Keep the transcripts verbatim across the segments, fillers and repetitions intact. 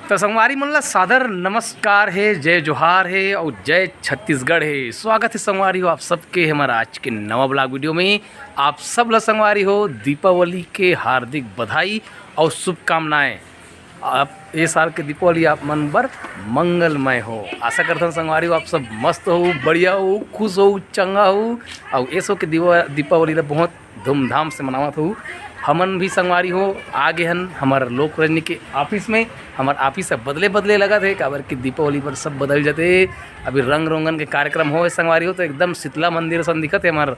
तो संगवारी मन ला सादर नमस्कार हे, जय जोहार हे अउ जय छत्तीसगढ़ हे। स्वागत हे संगवारी हो आप सबके हमर आज के नवा ब्लॉग वीडियो में। आप सब ला संगवारी हो दीपावली के हार्दिक बधाई अउ शुभकामनाएं। आप ए साल के दीपावली आप मन बर मंगलमय हो। आशा करथन संगवारी हो आप सब मस्त हो, बढ़िया हो, खुश हो, चंगा हो। अउ एसो के दीवा-, दीपावली ला बहुत धूमधाम से मनावत हो। हमन भी संगवारी हो आ गे हन हमर लोक रजनी के ऑफिस में। हमर ऑफिस ह बदले बदले लगत हे, काबर कि दीपावली पर सब बदल जाथे। अभी रंग रोगन के कार्यक्रम होय संगवारी हो, तो एकदम शीतला मंदिर असन दिखत हे हमर,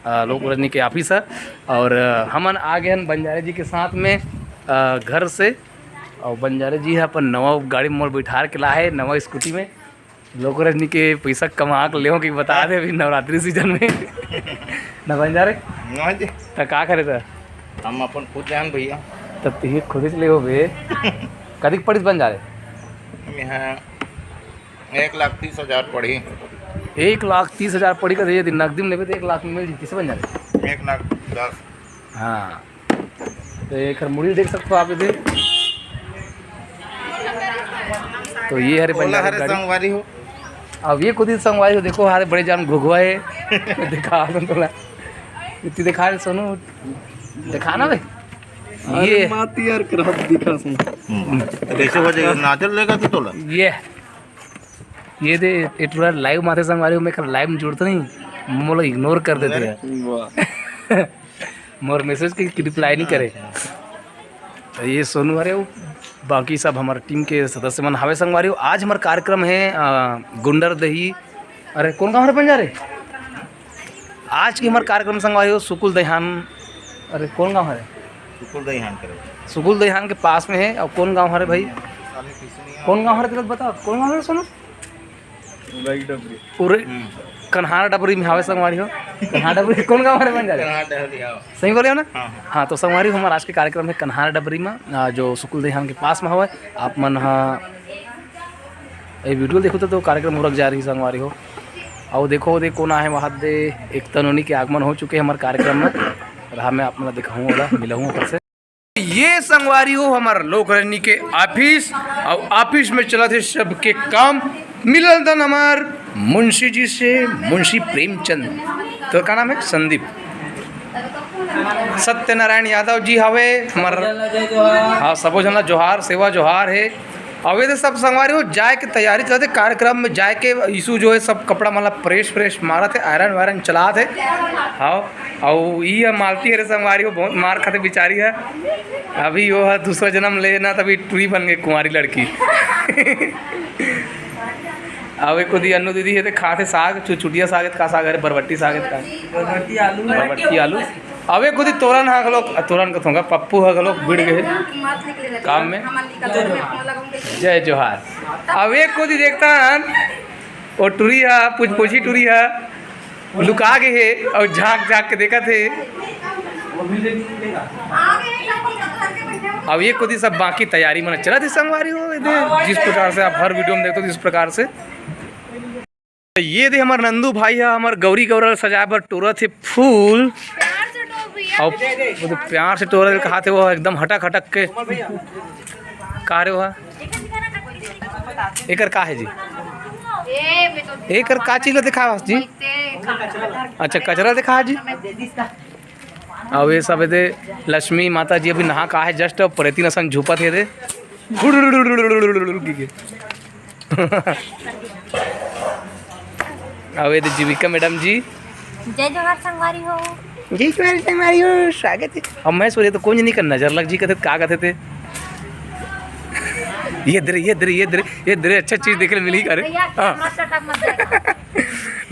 अ, लोक रजनी के ऑफिस ह। और, अ, हमन आ गे हन बंजारे जी के साथ में, अ, घर से। और बंजारे जी ह अपन नवा गाड़ी में मोर बैठार के लाहे, नवा स्कूटी में। लोक रजनी के पैसा कमा के लेहो कि बता दे अभी नवरात्रि सीजन में। न बंजारे? हाँ जी। त का करे त? हम अपन खुद जान भैया। त तिही खुद ही ले हो बे। कतिक पड़िस बंजारे? यहाँ एक लाख तीस हजार पड़ी। एक लाख तीस हजार पड़ी का दे, यदि नकदी में लेबे त एक लाख में मिल जी, किसे बंजारे? एक लाख दस। हाँ। तो एकर मुड़ी देख सकते हो आप इधर। तो ये हरे ओला बंजारे हरे गाड़ी। संगवारी हो। अब ये खुद ही संगवारी हो, देखो हरे बड़े जान घुघुआ है। दिखा दो थोड़ा। इतनी दिखा दे सोनू। दिखा ना बे। अरे ये माती यार करब दिखा सुन। हम्म। तो कैसे हो जाएगा? नाचल लेगा तो तोला? ये, ये दे, ये पूरा लाइव माथे संगवारी हो, मैं कर लाइव में जुड़ता नहीं, मोला इग्नोर कर देते हैं। वाह। मोर मैसेज के रिप्लाई नहीं करे। अच्छा। तो ये सोनू हरे, वो बाकी सब हमारे टीम के सदस्य मन हावे संगवारी हो। आज हमार कार्यक्रम है, अ, गुंडर दही। अरे कौन गाँव हरे बंजारे? आज की हमार कार्यक्रम संगवारी हो सुकुल दहियान। अरे कौन गाँव हरे? सुकुल दहियान करे। सुकुल दहियान के पास में है। और कौन गाँव हरे भाई? कौन गाँव हरे? तुरंत बताओ, कौन गाँव हरे सोनू? उरई डबरी। उरई, हम्म। कन्हार डबरी में हावे संगवारी हो। कन्हार डबरी कौन गाँव हरे बंजारे? कन्हार डबरी, हाँ। सही बोले हो ना? हाँ, हाँ। हाँ, तो संगवारी हो, हमार आज के कार्यक्रम है कन्हार डबरी में, आ, जो सुकुल दहियान के पास में हवे। आप मन हा ये वीडियो देखो तो, तो कार्यक्रम हो रख जा रही संगवारी हो। और देखो, देख कौन आहे वहाँ दे, एक तनोनी के आगमन हो चुके हैं हमारे कार्यक्रम में। रहा मैं आप मन ला दिखाऊँ वाला, मिलाऊँ ओकर से। ये संगवारी हो हमर लोक रजनी के ऑफिस, और ऑफिस में चलत हे सबके काम। मिलल दन हमार मुंशी जी से, मुंशी प्रेमचंद। तो का नाम है? संदीप। सत्यनारायण यादव जी हवे हमर। हाँ, सबो झन ला जोहार, सेवा जोहार है। अबे तो सब संगवारी हो जाए के तैयारी करते, कार्यक्रम में जाए के इशू जो है, सब कपड़ा मतलब प्रेस व्रेस मारत है, आयरन वायरन चलात है। हाँ, अउ ई ह मालती हरे संगवारी हो, बहुत मार खाते बिचारी है। अभी वो ह दूसरा जन्म लेना, तभी टुरी बन गई कुंवारी लड़की। अब एक खुदी अन्नू दीदी है, ते खाते साग, चुचुटिया साग है, का साग है, बरबट्टी साग है, का? बरबट्टी आलू। बरबट्टी आलू। अब एक खुदी तोरन हा लोग, तोरन का थोंगा, पप्पू हा लोग बिड़ गए काम में। जय जोहार। अब एक खुदी देखता हन, ओ टुरी हा, पुछपुछी टुरी हा, लुका गे हे अउ झांक झांक के देखत हे। अब ये कोती सब बाकी तैयारी मन चलत हे संगवारी हो, ये दे, जिस प्रकार से आप हर वीडियो में देखते हो, जिस प्रकार से। ये दे हमर नंदू भाई हा, हमर गौरी गौरा सजाए बर टोरत हे फूल। प्यार से टोर भैया। अउ वो तो प्यार से टोरत हे, कहा थे वो एकदम हटक हटक के। का रे वो? एकर का है जी? एकर का चीज ला दिखावा जी? अच्छा, कचरा दिखावा जी। अब ये सब एदे लक्ष्मी माता जी अभी नहा का है, just अब परेती नसन झुपत हे दे। अब ये दे जीविका मैडम जी। जय जोहार संगवारी हो। जय जोहार संगवारी हो, स्वागत है। अब मैं सोचे तो कौन नहीं कर नजर लग जी, कहते का कहते थे। ये दे, ये दे, ये दे, ये दे, अच्छा चीज देखे मिली करे। भैया, हाँ। कैमरा setup मत जाएगा।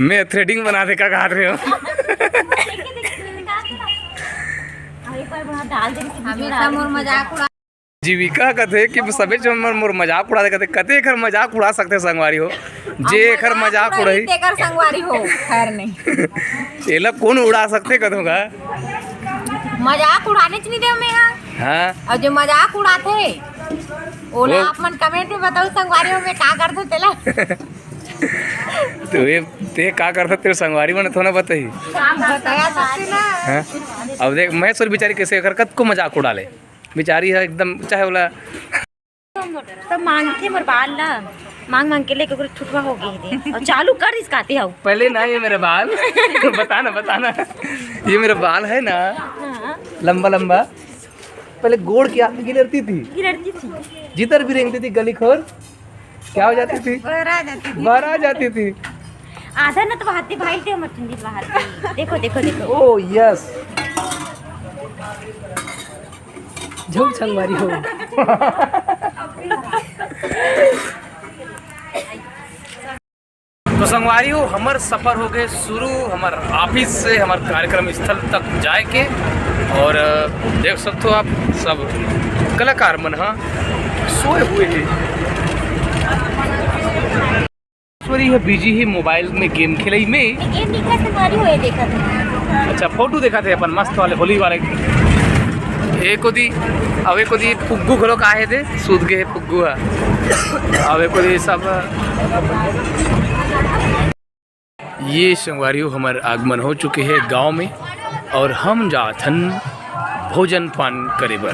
मैं threading बना दे का कहा रहे हो। अरे पर वहाँ डाल दे, हमेशा मोर मजाक उड़ा। जीविका कथे कि सबे झन मोर, मोर मजाक उड़ा दे, कथे, कथे एकर मजाक उड़ा सकथे संगवारी हो, जे एकर मजाक उड़ाही। तेकर संगवारी हो, खैर नहीं। एला कौन उड़ा सकथे कथों का? मजाक उड़ाने च नहीं दे मैं हा। हाँ। और जो मजाक उड़ाथे, ओला वो आप मन comment में बताओ संगवारी हो, मैं का करथे तेला। तो ये, ते का करथे तेरे संगवारी मन थोड़ा बताई। आप बताया सकते ना। हाँ? अब देख, महेश्वरी बेचारी कैसे एकर कतको मजाक उड़ा ले। बेचारी है एकदम, चाहे बोला। सब मांगथे मोर बाल ला, मांग मांग के लेके ओकर ठुठवा हो गए हे। अउ चालू कर दिस काते हव। पहले ना, ये मेरा बाल। बता ना, बता ना। ये मेरा बाल है ना, हाँ। लंबा लंबा। पहले गोड़ के आगे गिरती थी, गिरती थी। जिधर भी रेंगती थी गली खोर, क्या हो जाती थी? बहरा जाती थी। बहरा जाती थी। आधा न तो बहाते भाई थे हमर ठंडी बहाते। देखो, देखो, देखो। Oh, yes। झूम संगवारी हो। तो संगवारी हो, हमर सफर हो गए शुरू, हमर ऑफिस से हमर कार्यक्रम स्थल तक जाए के। और, अ, देख सकते हो आप, सब कलाकार मन ह सोए हुए हे। ईश्वरी ह बिजी हे मोबाइल में गेम खेलई में। गेम दिखत हे, संगवारी हो, ये देखत हे। अच्छा, फोटो देखत हे अपन मस्त वाले होली वाले। एक ओदी, अब एक ओदी फुग्गू घलो का हे दे, सूत गए हे फुग्गू ह। अब एक ओदी सब, ये संगवारी हो, हमर आगमन हो चुके हे गांव में और हम जाथन भोजन पान करे बर,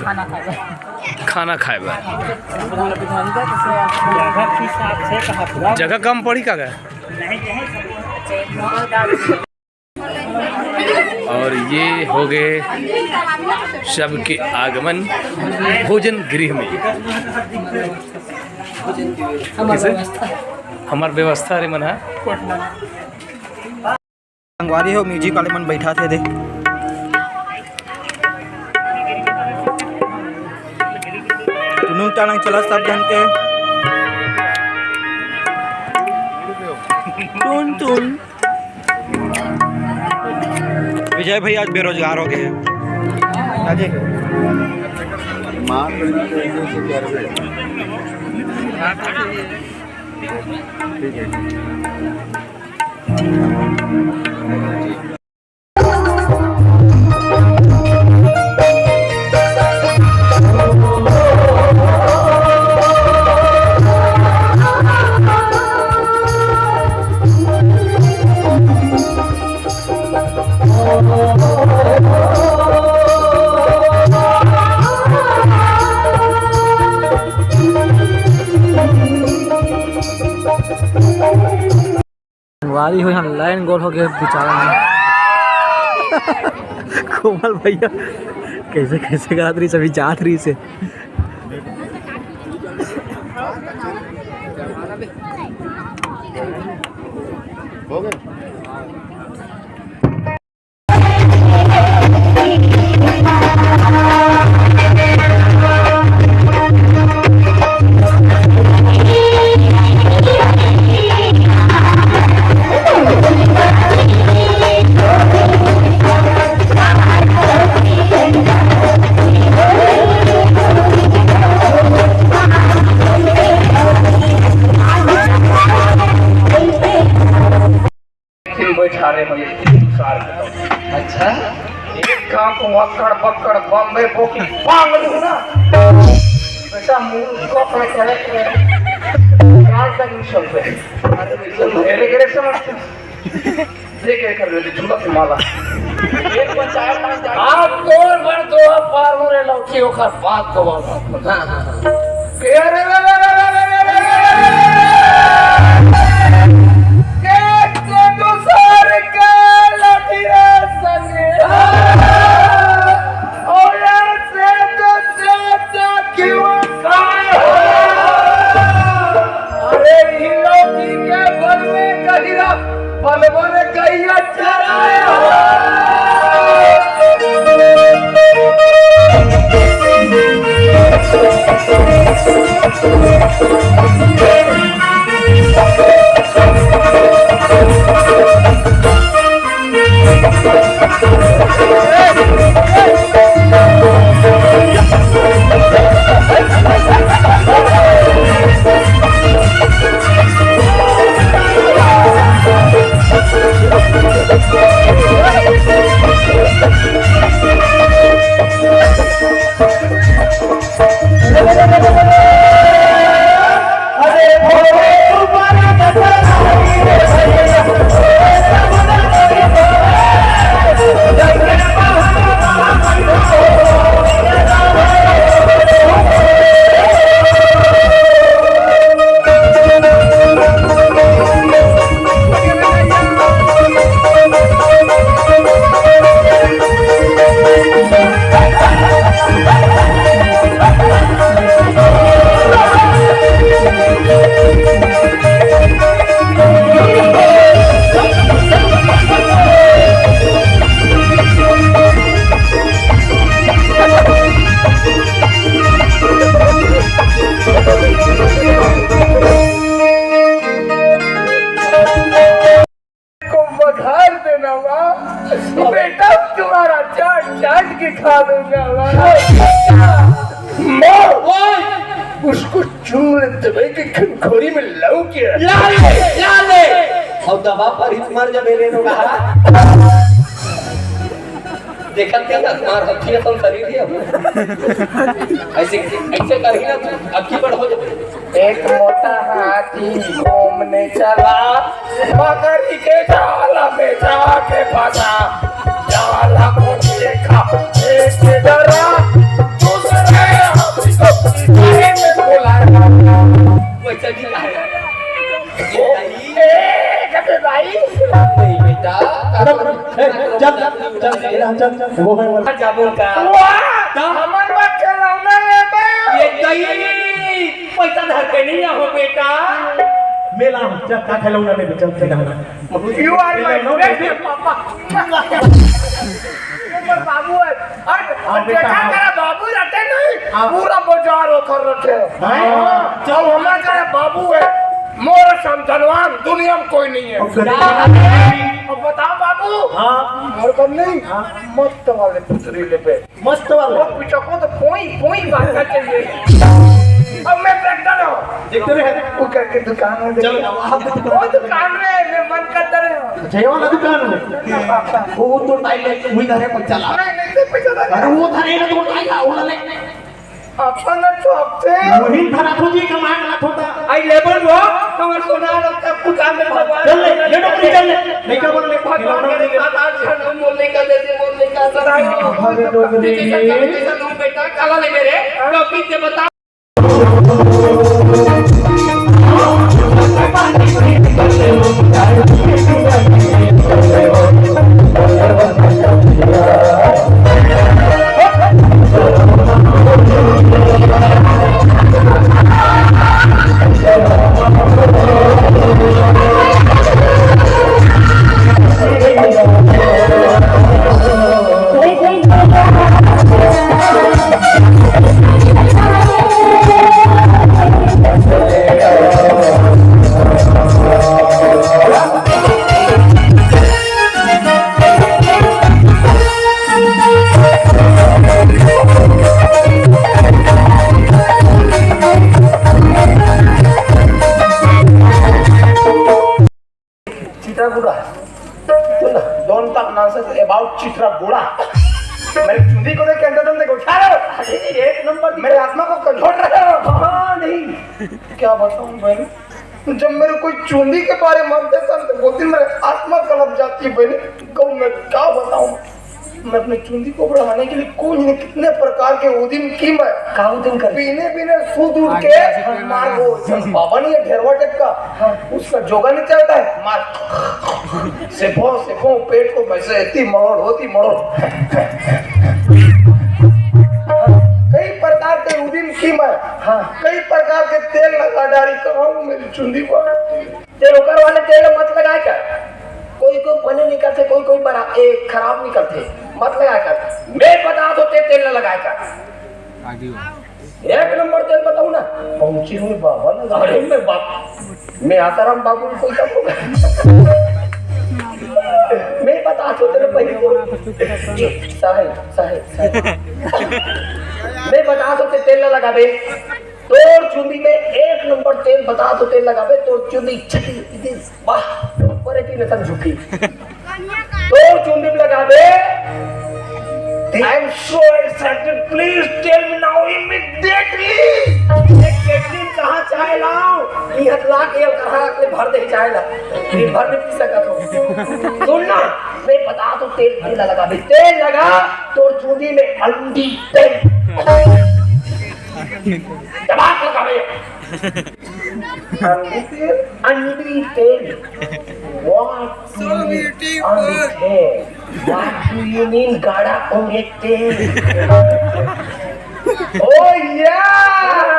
खाना खाए बर। जगह कम पड़ी का गा? और ये हो गए सबके आगमन भोजन गृह में। कैसे? हमार व्यवस्था रे मन ह। संगवारी हो, म्यूजिक वाले मन बैठा थे दे। टुनुंग टानंग चला सब झन के। टुन टुन। विजय भैया आज बेरोजगार हो गए हैं। हाँ जी। ठीक है। संगवारी हो, यहाँ लाइन गोल हो गए बेचारा मन। कोमल भैया कैसे कैसे करत रही, सभी जात रही से। बैठा रे मैं तीन साल के। अच्छा। एक काम को अक्कड़ बक्कड़ बम्बे बोकी पांग लू ना। बेटा मुंह को अपने करे के। राज का न्यूज़ चल रहे। अरे, मेरे, मेरे समझ। देख, ये कर लेते, झुमक के माला। आप तोर बर दो पार हो रे लौकी, ओकर बात को बात। हाँ, हाँ, हाँ। एक से दूसर के लठी रे संगे। और एक से दूसर के क्यों खाए? अरे, ई लौकी के बल में गहिरा, बल बल गैया चराए हो। चुम ले दबे के खनखोरी में लव के। ला ले, ला ले। अउ दबा पर ही मर जबे ले लोग। देखत नहीं ना, मार हथिया तो शरीर ही अब। ऐसे, ऐसे करही ना तू, अब की बढ़ हो जाए। एक मोटा हाथी घूमने चला, मगरी के जाल में जाके फंसा। जाल को देखा, एक डरा, दूसरे हाथी को इशारे में बुलाया। वैसा भी है। ए, कहते भाई। नहीं बेटा, ए, चल, चल, चल, चल, चल, वो है, वो है। जाबो का? वाह! हमर बर खिलौना लेबे। ये गई। पैसा धर के नहीं आहो बेटा। मेला, चल, का खिलौना लेबे, चल, खिलौना। You are my best papa। ये मोर बाबू है। और हाँ, बेटा, देखा हाँ। तेरा बाबू रहते नहीं, हाँ। पूरा बाजार ओखर रखे। हाँ। जब हमारे तेरा बाबू है, मोर सम धनवान दुनिया में कोई नहीं है। ओके। अब बताओ बाबू, हाँ। मोर कम नहीं, हाँ। मस्त वाले पुतरी लेबे। मस्त वाला। वो पूछो को तो कोई, कोई बात ना चाहिए। अब मैं ट्रैक्टर हूँ। देखते रहे। वो करके दुकान में चलो, देखो। अब आप दुकान वो में दुकान में मैं मन करता रहे। जय वाला दुकान में। वो तो टाइम है, वही धरे पर चला। नहीं, नहीं, नहीं, पैसा नहीं। अरे वो धरे ना तो टाइम है, वो ले। अपन तो हफ्ते। वही धरा तो जी कमाए वाला होता। आई लेबर वो, हमारे सोना रखता दुकान में भगवान। चल ले, ये नौकरी चल ले। नहीं क्या बोल ले? भगवान के साथ आज हम बोलने का जैसे बोलने का सदा ही। अरे डोगरी। जैसा कभी जैसा लोग बेटा, काला ले मेरे, तो अभी से बता। चित्रागुड़ा। सुन ना, don't talk nonsense about चित्रागुड़ा। मेरी चुंदी को देख के अंदर तुम देखो, उठा रहे हो। अरे, एक नंबर। मेरी आत्मा को झोंक रहे हो। हाँ, नहीं। क्या बताऊं भाई, जब मेरे कोई चुंदी के बारे में मानते था तो बोलते, मेरी आत्मा कलप जाती है बहन। कहूँ मैं क्या बताऊं, मैं अपने चुंदी को बढ़ाने के लिए कोई नहीं, कितने प्रकार के उदिम की मैं। का उदिम कर? बिने बिने सूद उठ के मार वो, बाबा नहीं है, ढेरवा टाइप का, हाँ। उसका जोगा नहीं चलता है, मार। सिफो, सिफो, पेट को वैसे इतनी मरोड़ होती, मरोड़। कई प्रकार के उदिम की मैं, हाँ। कई प्रकार के तेल लगा डाली, कहूँ मेरी चुंदी पर। तेल ओकर वाले तेल मत लगाए कर, कोई कोई बने निकलते, कोई कोई बना, ए, खराब निकलते, मत लगाए कर। मैं बता दो, ते तेल न लगाए कर। एक नंबर तेल बताऊं ना, पहुंची हुई बाबा ना। अरे मैं बाप, मैं आसाराम बाबू को कोई कम होगा। मैं बता दो तेरे पहले। साहेब, साहेब, साहेब। मैं बता दो ते तेल न लगा दे। तोर चुंदी में एक नंबर तेल बता दो, तेल लगाबे, तोर चुंदी छटी, इतनी वाह, ऊपर एक ही नतन झुकी। तोर चुंदी में लगाबे, I am so excited, please tell me now immediately। ये केतली कहाँ चाय लाओ? ये हथला के कहाँ के भर दे चाय ला? दिन भर में पी सकत हो। सुन ना, मैं बता दो, तेल तेल लगाबे, तेल लगा, तोर चुंदी में अंडी तेल। दबा के लगाबे। अंडी तेल? अंडी तेल? What do you mean अंडी तेल? What do you mean गाड़ा अंडी तेल? Oh yeah!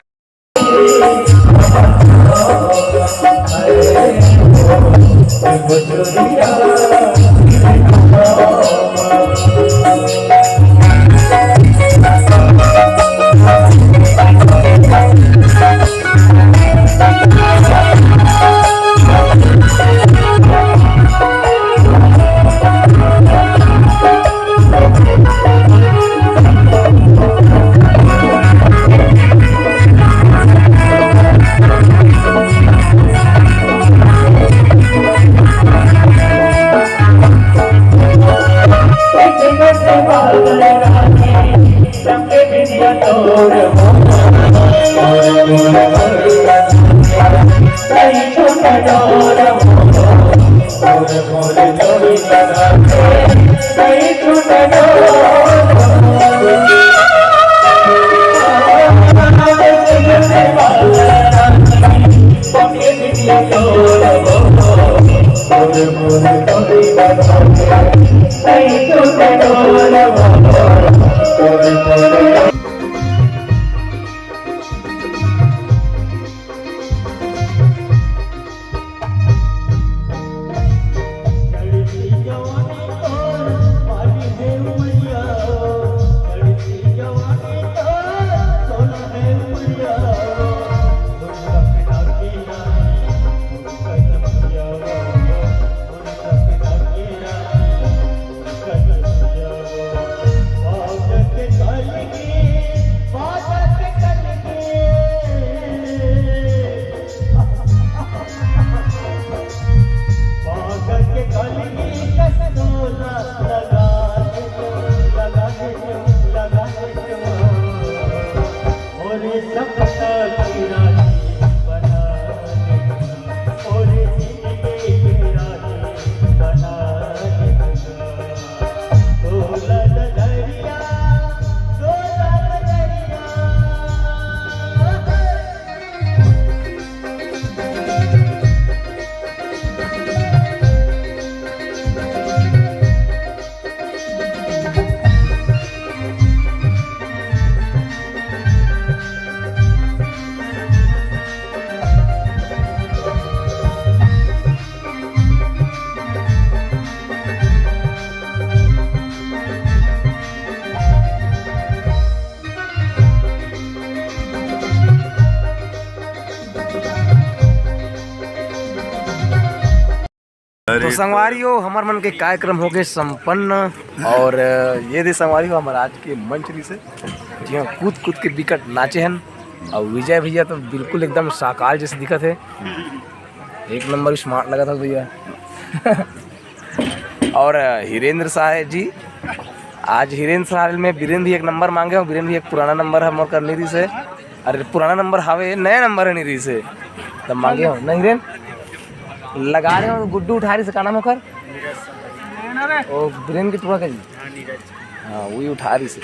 तो संगवारी हो, हमर मन के कार्यक्रम हो गए संपन्न। और ये दे संगवारी हो, हमर आज के मंच रहिसे, जी हाँ, कूद कूद के बिकट नाचे हन। और विजय भैया तो बिल्कुल एकदम साकार जैसे दिखत है, एक नंबर स्मार्ट लगत है भैया। और हिरेंद्र साहे जी, आज हिरेंद्र साहे में बीरेन भी एक नंबर मांगे हो। बीरेन भी एक पुराना नंबर है मोर कर, नहीं रहिसे। अरे पुराना नंबर हावे, नया नंबर है, नहीं रहिसे। तब मांगे हो ना हिरेन? लगा रहे हो गुड्डू उठा रहिसे, का नाम ओकर? ओ बीरेन के टुरा के जी। हाँ, वही उठा रहिसे।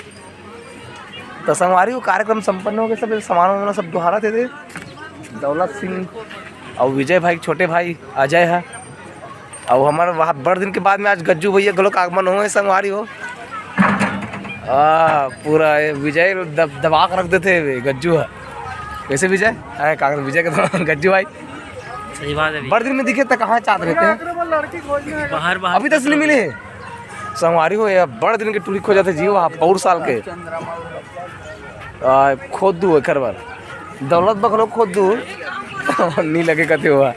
तो संगवारी हो, कार्यक्रम संपन्न हो गए, सब सामान वामान सब डोहारत हे दे। दौलत सिंह और विजय भाई के छोटे भाई अजय है। और हमारे वहाँ बड़ दिन के बाद में आज गज्जू भैया घलोक आगमन हुए संगवारी हो। आ, पूरा ये विजय दब-, दबा के रख देते हैं गज्जू है। कैसे विजय? अरे कांग्रेस विजय के तो गज्जू भाई। सही बात है भैया। बड़ दिन में दिखे तो कहाँ चाहत रहते हैं? बाहर, बाहर अभी तक नहीं मिले। संगवारी हो, ये बड़ दिन के टूरी खो जाते जी, वहाँ पौर साल के। आ, खोद दू एकर बर। दौलत बखलो खोद दू। नी लगे कथे हुआ।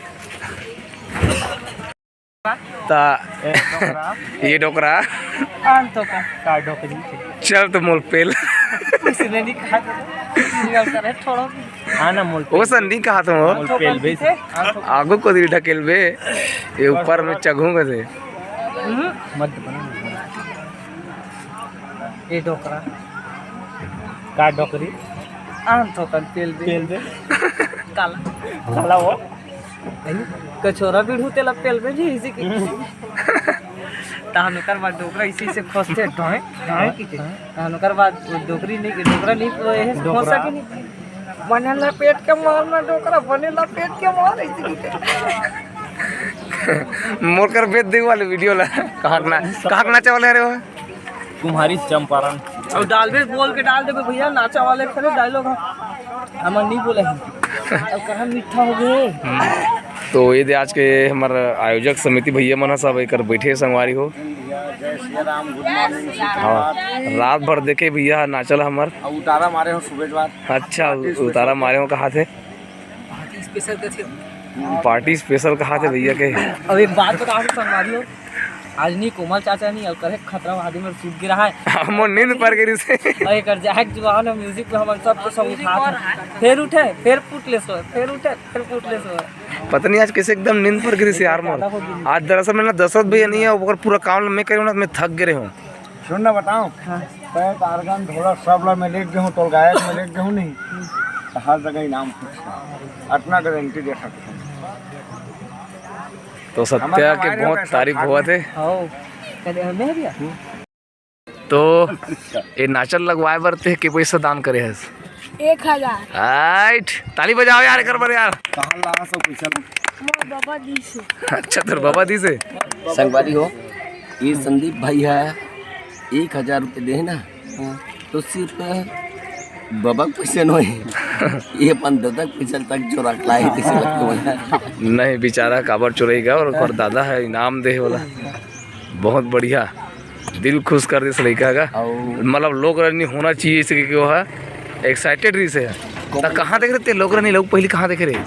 ता ए, डोकरा। ये डोकरा। आन तो का? का डोकरी? चल तो मोल पेल। उसने नहीं कहा था। नहीं करता है, छोड़ो। हाँ ना, मोल वो पेल। सन नहीं कहा था वो। मोल पेल बे। आन तो का? आगू को दिल ढकेल बे। ये ऊपर में चघूंगा से। हम्म। मत बना। ये डोकरा। का डोकरी? आन तो का पेल बे। पेल बे। काला। काला वो। कछोरा बिढ़ू तेला पेलबे जी, इसी की। तहन ओकर बाद डोकरा इसी से खोसथे, ढोए, ढोए की के। तहन ओकर बाद वो डोकरी नहीं, डोकरा नहीं, वो यही से खोस डोकरा। सके नहीं। बने लपेट के मार ना डोकरा, बने लपेट के मार, इसी की के। मोर कर बेच दे वाले वीडियो ला। कहाँ के ना, कहाँ के नाचे वाले रे वो? तुम्हारी चंपारण। अब डालबे, बोल के डाल देबे भैया, नाचा वाले खड़े डायलॉग हम, हमन नहीं बोले हैं। अब कहाँ मीठा हो गए। तो ये दे आज के हमर आयोजक समिति भैया मन ह सब एकर बैठे संगवारी हो। जय सिया राम, गुड मॉर्निंग, हाँ, सुप्रभात। रात भर देखे भैया नाचल हमर। अब उतारा मारे हो सुबह बाद। अच्छा, पार्टी स्पेशल। उतारा मारे हो कहा थे? पार्टी स्पेशल का थे। पार्टी स्पेशल कहा थे भैया के? अब एक बात बताओ संगवारी हो, आज नहीं कोमल चाचा नहीं, अब करे खतरा वादी में सूत गिरा है। हमो नींद पर गिरी से। अरे कर जाए जुआन है, म्यूजिक पे हमन सब तो सब उठा था। फिर उठे, फिर फूट ले सो, फिर उठे, फिर फूट ले सो। पता नहीं आज कैसे एकदम नींद पर गिरी से यार मोर। आज दरअसल में ना दशरथ भैया नहीं है, ओकर पूरा काम मैं करे हूँ ना, मैं थक गए हूँ। सुन ना बताऊँ, हाँ। पैर, आर्गन, ढोलक सब ला मैं लेके गए हूँ, तो गायक में लेके गए हूँ नहीं, तो हर जगह इनाम खुश है। अतना गारंटी दे सकते हैं। तो सत्या के बहुत तारीफ होवत हे। तो ये नाचन लगवाए बर ते के पैसा दान करे हस? एक हजार। आइट, ताली बजाओ यार एकर बर यार। कहाँ लाना सब पैसा? मोर बाबा दिस हे। अच्छा, तोर बाबा दिस हे। संगवारी हो, ये संदीप भाई है, एक हजार रुपये दे ना, तो सिर्फ बाबा के पैसे नोहे, ये अपन दादा के पैसा तक चोरा के लाए, जैसे लगता है। नहीं, बेचारा काबर चोरई गा, और ओकर दादा है इनाम दे वाला। बहुत बढ़िया, दिल खुश कर दिस लइका का। अउ मतलब लोक रंजनी होना चाहिए, इसे कि वो है एक्साइटेड रहिस हे। त कहाँ देखे रहे ते लोक रंजनी? लोग पहले कहाँ देखे रहे?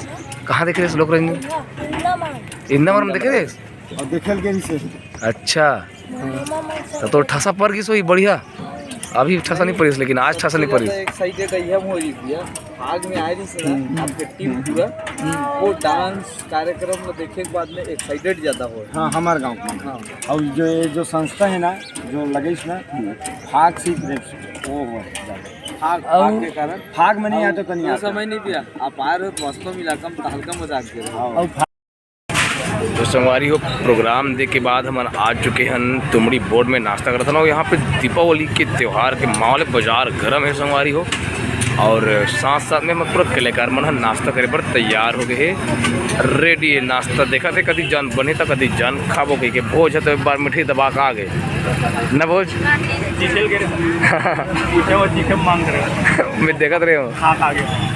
कहाँ देखे रहे लोक रंजनी? इंदामर में देखे रहे? अउ देखे ल गे रहिस हे। अच्छा, त तो ठसा पर गिस होही बढ़िया। अभी ठसा नहीं परिस, लेकिन आज ठसा नहीं परिस। एक्साइटेड है हम हो रही है। भाग में आए रहिस ना, आपके टीम पूरा, वो डांस कार्यक्रम में देखे के बाद में एक्साइटेड ज्यादा हो। हाँ, हमारे गांव में। हाँ। और जो, ये जो संस्था है ना, जो लगेस ना, भाग से ही प्रेम से, वो हो ज्यादा। भाग, और भाग के कारण। भाग में नहीं आए तो कहीं वो आता। समय नहीं पिया, आप आ रहे हो तो वास्तव में इलाका में तो हल्का मजाक दे रहे हो। हाँ। और तो संगवारी हो, प्रोग्राम दे के बाद हमन आ चुके हन तुमड़ी बोर्ड में नाश्ता करत हन। और यहाँ पे दीपावली के त्योहार के माहौल है, बाजार गरम है संगवारी हो। और साथ साथ में हमर पूरा कलाकार मन ह नाश्ता करे बर तैयार हो गए हे, रेडी है नाश्ता। देखत हे कति जन बने त कति जन खाबो कहिके। भोज है तो एक बार मिठाई दबा के आ गए न भोज। चीखे ल गे रहे। पूछे वो चीखे मांग रहे। मैं देखत रहे हूँ। खा खा के।